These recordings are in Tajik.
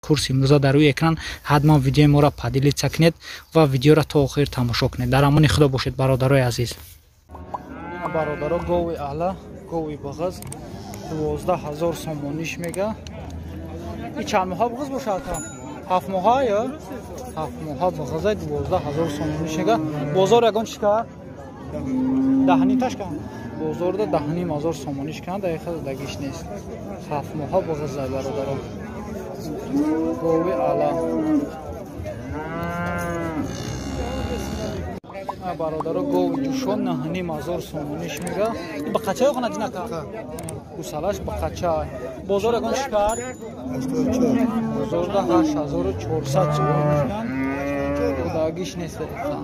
Курси имрӯза дар рӯи экран ҳатман видеои моро поделиться кунед ва видеоро то охир тамошо кунед. Дар амони худо бошед, бародарои азиз. Бародаро, гови аҳла, гови бағаз 12 000 сомониш мега. И чанд моҳа бағаз бошад? 7 моҳа ё 7 моҳа бағазай 12 000 сомониш мега. Бозор ягон чӣ кар? Даҳним ташкан. Бозорда 10 500 сомониш кан, даиқа дагиш нест. 7 моҳа бағазай, бародаро. Гови аҳла. Бародаро, гови ҷӯшон 9 500 сомониш мега. Ба қача ёхона ҷинака? Гусалаш ба қача. Бозор ягон чӣ кар? Бозорда 8400 сомониш кан. Дагиш нест даиқа.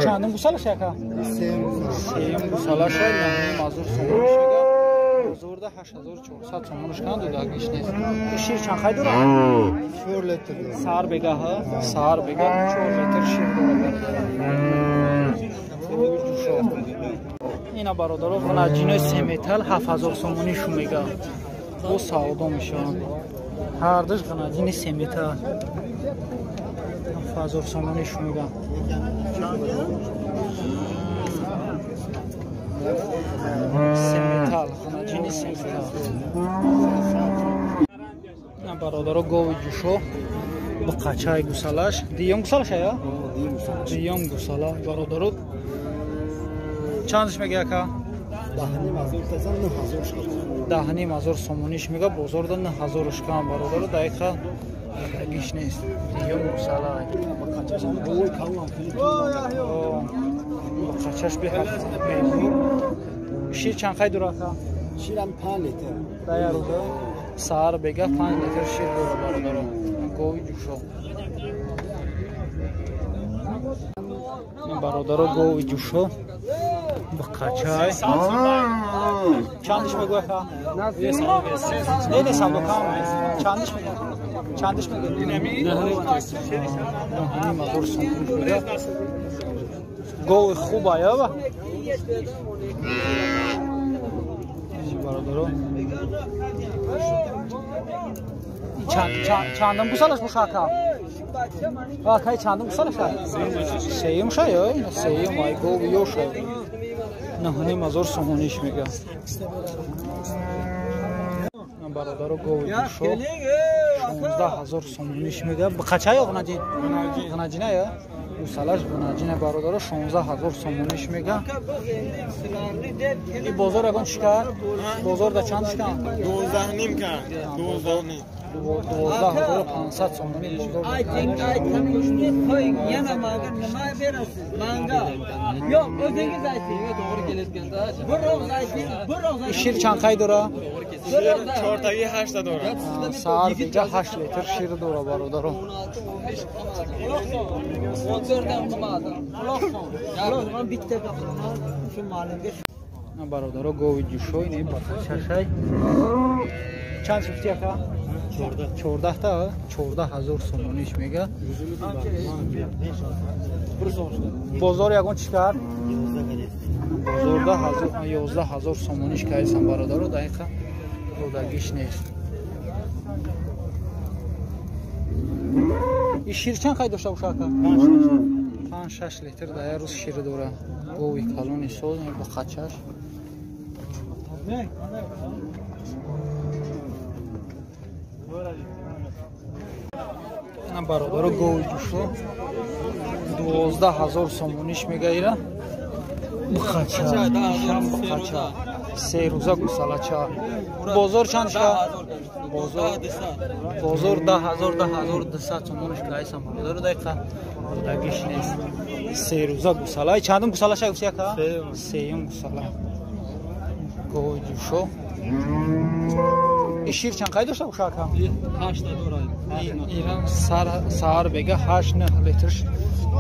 Чандум гусалаш яка? Сеюм гусалаш 9 500 сомониш мега. Бозорда 8400 сомониш кан, дагиш нест. Шир чанд хай дорад? 4 литр. Саҳар бегаҳ, саҳар бегаҳ 4 литр шир дорад. Ина бародаро, ғанаҷинои семетал 7000 сомонӣ шу мега. Бо савдо мешаванд. Ҳардуш ғанаҷини семетал 7000 сомонӣ шу мега. Семетал, ғанаҷини семетал. Бародаро, гови ҷӯшо ба қачаи гусалаш. Диём гусалаш ая? Диём гусала, бародаро. Чандаш мега ака? 10 500 сомониш мега, бозорда 9000 шкан, бародаро, даиқа дагиш нест. Диём гусала. Ба қачаш беҳад. Шир чанд қай дора ака? Ширам 5 литр. Дая рӯза? Саҳар бега 5 литр шир дора, бародаро. Гови ҷӯшо. Бародаро, гови ҷӯшо ба қачай. Чандиш мегӯ ака? Не, не, савдо кам. Чандиш мега? Чандиш мега? 9 500 сомониш мега. Гови хуба яба? Бародаро. Чандам гусалаш боша ака? Акай, чандам гусалаш? Сеюм ша ё? Сеюм ай гови ёша. 9 500 сомониш мега. Бародаро, гови ҷӯшо 16 000 сомониш мега. Ба қача ё ғанаҷин? Ғанаҷина ё? Гусалаш ғанаҷина, бародаро, 16 000 сомониш мега. И бозор ягон чӣ кар? Бозорда чанд шкан? 12,5 кар. 12,5. 12 500 сомонӣ бозор. Ayting, ayting, qo'ying, yana manga nima berasiz? Manga. Yo'q, o'zingiz ayting. To'g'ri kelayotganda Bir og'iz ayting, bir og'iz ayting. Шир чанд қай дора? Bir og'iz ayting. Чортаги 8 та дора. Саҳар бега 8 литр шир дора, бародаро. 16, 15 qilmadim. 14 ham qilmadim. Quloq sol. Man bitta gapiraman, shu ma'lumga. Бародаро, гови ҷӯшо ин ба қачашай. Чанд шуфти ака? 14 та, 14 000 сомониш мега. Бозор ягон чӣ кар? Бозорда 11 000 сомониш кайсан, бародаро, даиқа додагиш нест. И шир чанд қай дошта боша ака? 5-6 литр дар як рӯз шир дора. Гови калони соз ба қачаш. Ина бародаро, гови ҷӯшо 12 000 сомониш мега ира. Бақача, бақача. Се рӯза гусалача. Бозор чанд шка? Бозор 10 000, 10 200 сомониш кайсан, бародаро, даиқа дагиш нест. Се рӯза гусала. Чандум гусалаша гуфти ака? Сеюм гусала. Гови ҷӯшо. И шир чанд қай дошта боша ака? 8 та дора. Ирам саҳар бега 8-9 литр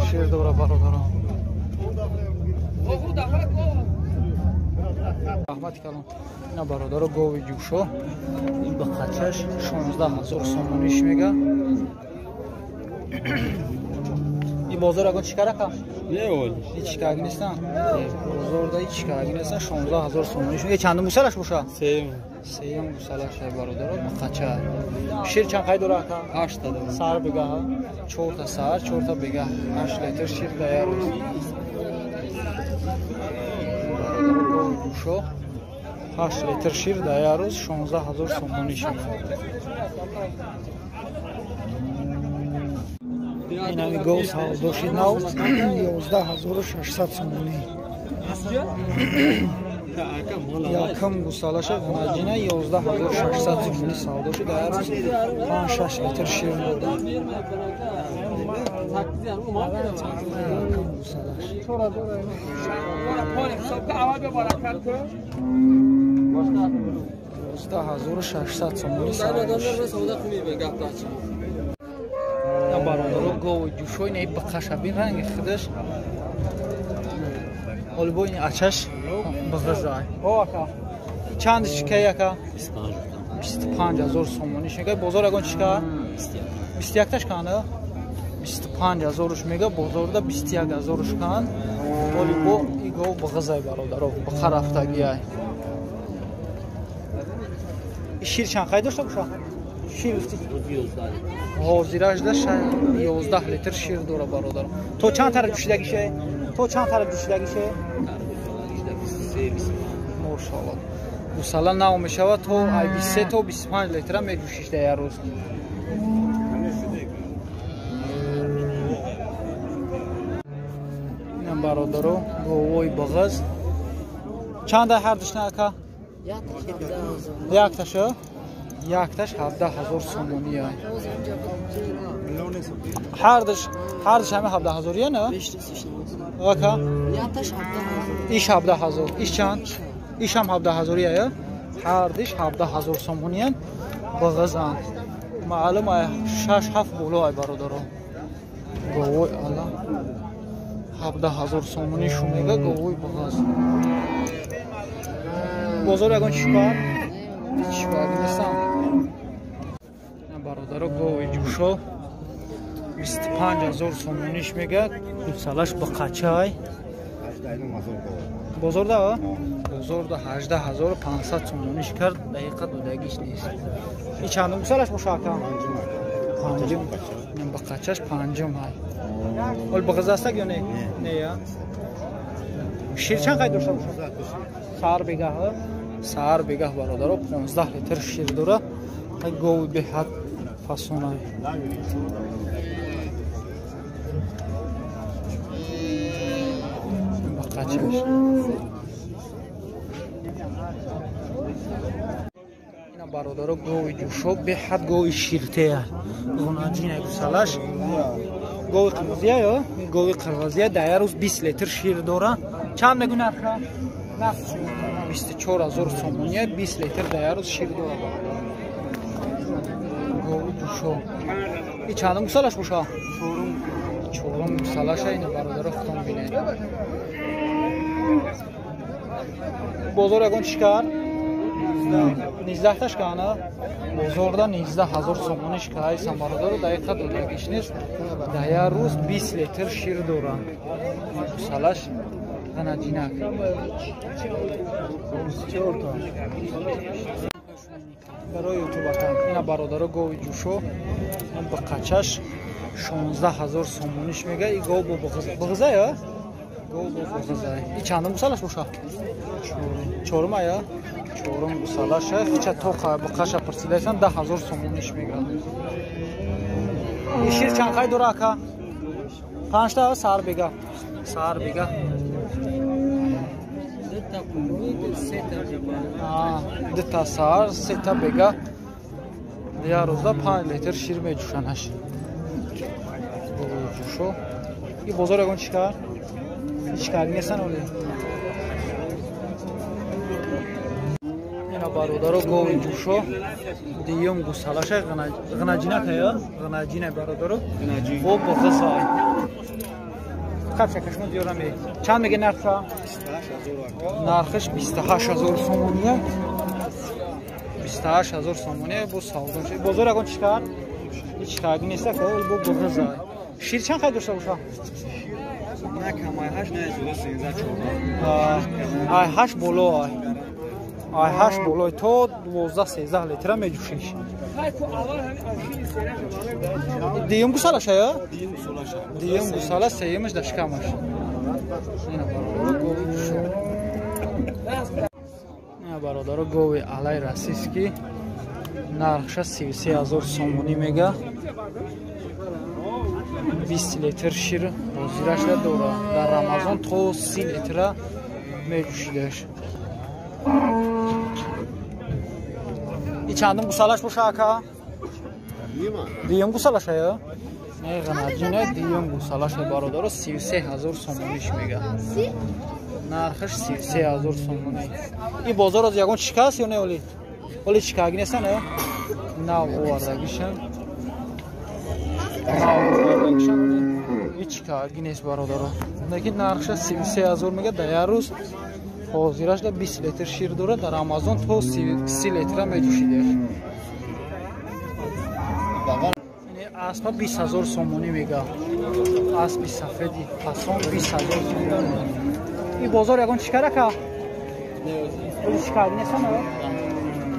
шир дора, бародаро. Раҳмати калон. Ина бародаро, гови ҷӯшо ин ба қачаш 16 000 сомониш мега. Ин бозор ягон чӣ кар ака? Ҳеҷ чикарги нестан? Бозорда ҳеҷ чикарги нестан, 16 000 сомониш мега. Чандум гусалаш боша? Сеюм. Сеюм гусалашай бародаро бақача. Шир чанд қай дора ака? 8 та дора. Сар бегаҳ? 4 та сар, 4 та бегаҳ. 8 литр шир дар як рӯз. Бародаро гови ҷӯшо 8 литр шир дар як рӯз 16 ҳазор сомонӣ шуд. Инами гов савдоши нав 11600 сомонӣ. Якум гусалаша ғунаҷина 11600 сомонӣ савдоши дар як рӯз 5-6 литр шир дода. Якум гусалаш. 11600 сомонӣ савдоши. Бародаро гови ҷӯшои наи бақаша бин ранги худаш. Олбо ин ачаш бағазай. О ака. Чанд шикай ака? 25 ҳазор сомонӣ шикай. Бозор ягон чика? 21 таш канда? 25 ҳазоруш мега, бозорда 21 ҳазоруш кан. Олбо и гов бағазай бародаро, бақа рафтагиай. Шир чанд қай дошта боша? Шир ҳозирашда 11 литр шир дора бародаро. То чанд тараф ҷӯшидагише? То чанд тараф ҷӯшидагише? Мошалло. Гусала нав мешавад то 23 то 25 литра меҷӯшиш дар як рӯз. Инам бародаро говои бағаз. Чанда ҳар душна ака? Якташа? Якташ 17 ҳазор сомонӣ. Ҳардаш ҳама 17 ҳазория на? Ака? Иш 17 ҳазор. Иш чанд? Иш ҳам 17 ҳазория я? Ҳардиш 17 ҳазор сомониян бағазан. Маълум ай 6-7 боло ай бародаро. Говой Алла 17 ҳазор сомонӣ шумега говой бағаз. Бозор ягон чӣ кар? Ҳеч кор нестам. Бародаро гови ҷӯшо 25 ҳазор сомониш мега, гусалаш бақачай. Бозорда? Бозорда 18500 сомониш кард, дақиқа додагиш нест. И чандум гусалаш боша ака? Панҷум. Бақачаш панҷум ҳай. Ол бағаз астак ё не? Не я? Шир чанд қай дошта боша? Сар бегаҳ? Сар бегаҳ бародаро 15 литр шир дора. Гови беҳад фасонай. Бақачаш. Ина бародаро гови ҷӯшо беҳад гови ширтея. Ғунаҷина гусалаш. Гови қирғизия ё? Гови қирғизия дар як рӯз 20 литр шир дора. Чанд мегӯ нарха? 24 ҳазор сомония 20 литр дар як рӯз шир дора. Гови ҷӯшо. И чандум гусалаш боша? Чорум гусалаша. Ина бародаро худтон бинед. Бозор ягон чӣ кард? 19 таш кана? Бозорда 19 ҳазор сомониш кайсан бародаро, дақиқа додагиш нест. Дар як рӯз 20 литр шир дора. Гусалаш ғанаҷинак. Барои ютуб ака. Ина бародаро гови ҷӯшо бақачаш 16 ҳазор сомониш мега. И гов бо бағиза ё? Гов бо бағиза. И чандум гусалаш боша? Чорум ая? Чорум гусалаша. Хича тоқа бақаша пурсидасан 10 ҳазор сомониш мега. И шир чанд қай дора ака? 5 та сар бега. Сар бега. Дута сар, сета бега. Як рӯзда 5 литр шир меҷӯшанаш. Ҷӯшо. И бозор ягон чӣ кар? Ҳеч кар нестан оле. Ина бародаро гови ҷӯшо дуюм гусалаша ғнаҷина тая? Ғнаҷина бародаро. Бо бағизай. Капша кашмо диёрам. Чанд меге нарха? Нархаш 28 ҳазор сомония. 28 ҳазор сомония бо савдо. Бозор ягон чӣ кар? Ҳеч кар неста, бо бағизай. Шир чанд қай дошта боша? На камай 8, на 13, 14. Ай 8 боло ай. Ай 8 болой то 12-13 литра меҷӯшиш. Дуюм гусалаша ё? Дуюм гусала, сеюмаш дар шикамаш. Ина бародаро гови ҷӯшо. Ина бародаро гови алай российский нархша 33 000 сомонӣ мега. 20 литр шир ҳозирашда дора. Дар Рамазон то 30 литра меҷӯшидаш. И чандум гусалаш боша ака? Дуюм гусалаша ё? Не ғанаҷине, дуюм гусалаша бародаро 33 000 сомониш мега. Нархаш 33 000 сомонӣ. И бозор аз ягон чика аст ё не оли? Оли чикаги неста не? Нав овардагишам. Нав овардагишам. И чикаги нест бародаро. Лекин нархша 33 000 мега, дар як рӯз ҳозирашда 20 литр шир дорад, дар Рамазон то 30 литра меҷӯшидаш. Аспа 20 000 сомонӣ мега. Аспи сафеди фасон 20 000 сомонӣ. И бозор ягон чикарака? Оли чикаги неста не?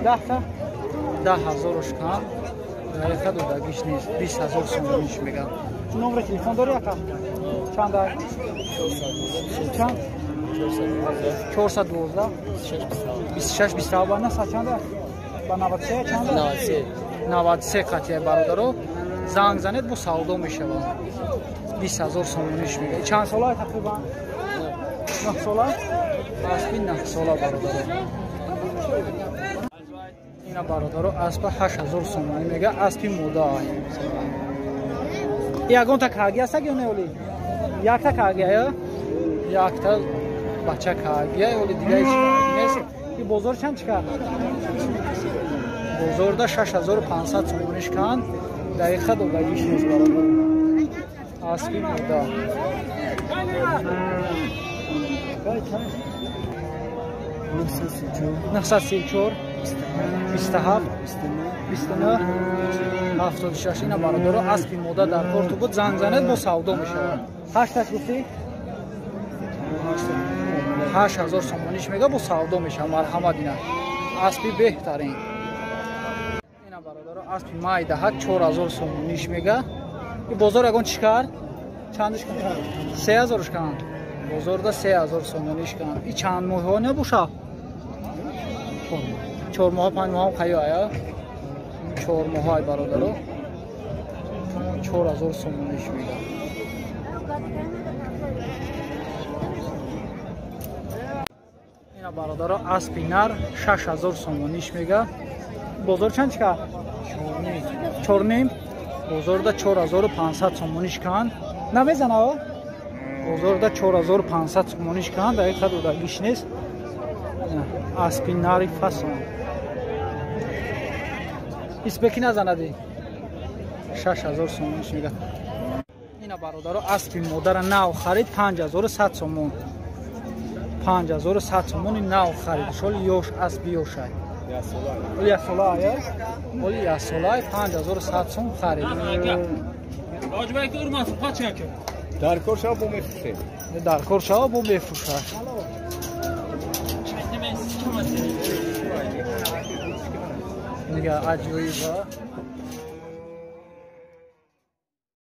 Даҳта? 10 000 кан. Дақиқа додагиш нест. 20 000 сомониш мега. Номери телефон дори ака? Чанд? Чанд? 412 26 27 ба наса чанда? Ба 93 чанда? 93 қатия бародаро. Занг занед, бо савдо мешавад. 20 000 сомониш мега. Чанд сола тақрибан? 9 сола? Аспи 9 сола бародаро. Ина бародаро аспа 8 000 сомонӣ мега, аспи мода. Ягонта каги аста ё не оли? Якта каги ё? Якта бача кагия, оли дига ҳеч каги нест. И бозор чанд чика? Бозорда 6500 сомониш канд. Дақиқа додагиш нест бародар. Аспи мода. 934 27 29 76. Ина бародаро аспи мода дар корту буд, занг занед, бо савдо мешавад. Ҳашташ гуфтӣ? 8000 сомониш мега, бо савдо мешавад. Марҳамат, ина аспи беҳтарин. Ина бародаро аспи майдаҳак 4000 сомониш мега. И бозор ягон чӣ кард? Чандиш канд? 3000 канд. Бозорда 3000 сомониш канд. И чанд моҳҳо набоша? 4 моҳ, 5 моҳ қайё ая? 4 моҳ ай бародаро. 4000 сомониш мега. Ина бародаро аспи нар 6000 сомониш мега. Бозор чанд чика? 4,5. Бозорда 4500 сомониш канд. Намезана? Бозорда 4500 сомониш канд, дақиқа додагиш нест. Аспи нари фасон. Испеки назанади. 6000 сомониш мега. Ина бародаро аспи модара нав харид 5100 сомон. 5100 сомони нав харид. Шоли ёш аспи ёшай. Оли як сола ая? Оли як сола 5100 сом харид. Дар кор шава бо мефурӯшем. Дар кор шава бо мефурӯшад. Дига аҷоиба.